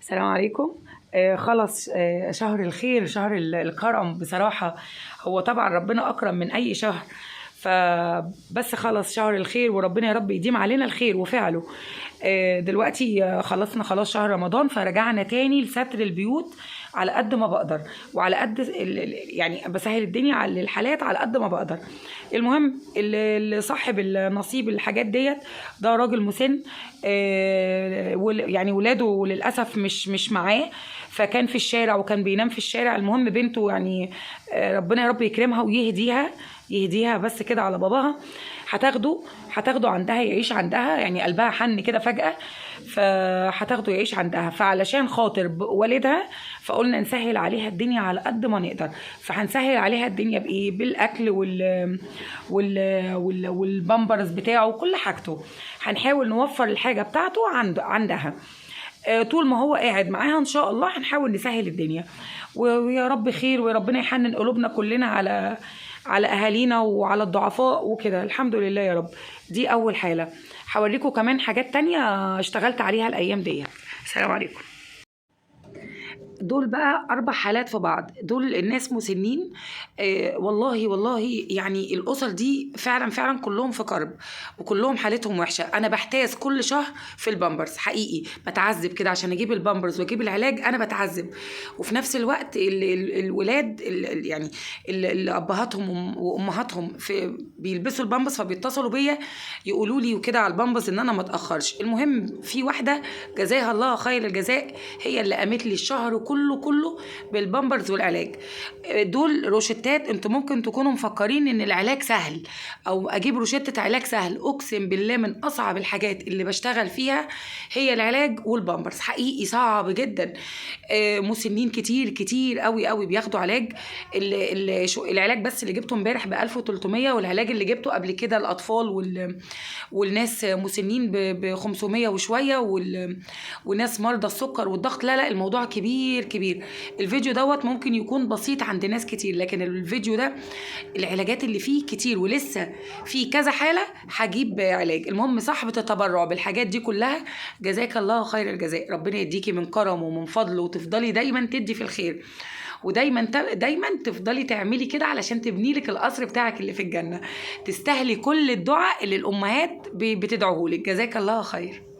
السلام عليكم. خلص، شهر الخير، شهر الكرم. بصراحة هو طبعا ربنا أكرم من أي شهر، فبس خلص شهر الخير وربنا يا رب يديم علينا الخير وفعله. دلوقتي خلصنا خلاص شهر رمضان، فرجعنا تاني لستر البيوت على قد ما بقدر، وعلى قد يعني بسهل الدنيا على الحالات على قد ما بقدر. المهم اللي صاحب النصيب الحاجات ديت ده راجل مسن، يعني ولاده للأسف مش معاه، فكان في الشارع وكان بينام في الشارع. المهم بنته يعني ربنا يا رب يكرمها ويهديها، يهديها بس كده على باباها، هتاخده عندها يعيش عندها، يعني قلبها حن كده فجأة فهتاخده يعيش عندها. فعلشان خاطر والدها فقلنا نسهل عليها الدنيا على قد ما نقدر. فهنسهل عليها الدنيا بإيه؟ بالأكل والبامبرز بتاعه وكل حاجته. هنحاول نوفر الحاجة بتاعته عندها. طول ما هو قاعد معاها ان شاء الله هنحاول نسهل الدنيا، ويا رب خير، ويا ربنا يحنن قلوبنا كلنا على اهالينا وعلى الضعفاء وكده. الحمد لله يا رب. دي اول حالة. هوريكم كمان حاجات تانية اشتغلت عليها الايام دي. السلام عليكم. دول بقى 4 حالات في بعض، دول الناس مسنين. والله والله يعني الأسر دي فعلا فعلا كلهم في كرب وكلهم حالتهم وحشة. أنا بحتاس كل شهر في البامبرز، حقيقي بتعذب كده عشان أجيب البامبرز وأجيب العلاج، أنا بتعذب. وفي نفس الوقت الولاد يعني اللي أبهاتهم وأمهاتهم بيلبسوا البامبرز، فبيتصلوا بيا يقولوا لي وكده على البامبرز إن أنا ما أتأخرش. المهم في واحدة جزاها الله خير الجزاء، هي اللي قامت لي الشهر كله بالبامبرز والعلاج. دول روشتات انتوا ممكن تكونوا مفكرين ان العلاج سهل او اجيب روشتة علاج سهل. اقسم بالله من اصعب الحاجات اللي بشتغل فيها هي العلاج والبامبرز، حقيقي صعب جدا. مسنين كتير كتير قوي قوي بياخدوا علاج. العلاج بس اللي جبته امبارح ب 1300، والعلاج اللي جبته قبل كده الاطفال والناس مسنين ب 500 وشويه، والناس مرضى السكر والضغط. لا لا الموضوع كبير كبير. الفيديو دوت ممكن يكون بسيط عند ناس كتير، لكن الفيديو ده العلاجات اللي فيه كتير، ولسه في كذا حالة هجيب علاج. المهم صاحبة التبرع بالحاجات دي كلها جزاك الله خير الجزاء، ربنا يديكي من كرمه ومن فضله، وتفضلي دايما تدي في الخير، ودايما دايما تفضلي تعملي كده علشان تبني لك القصر بتاعك اللي في الجنة. تستاهلي كل الدعاء اللي الأمهات بتدعوه لك. جزاك الله خير.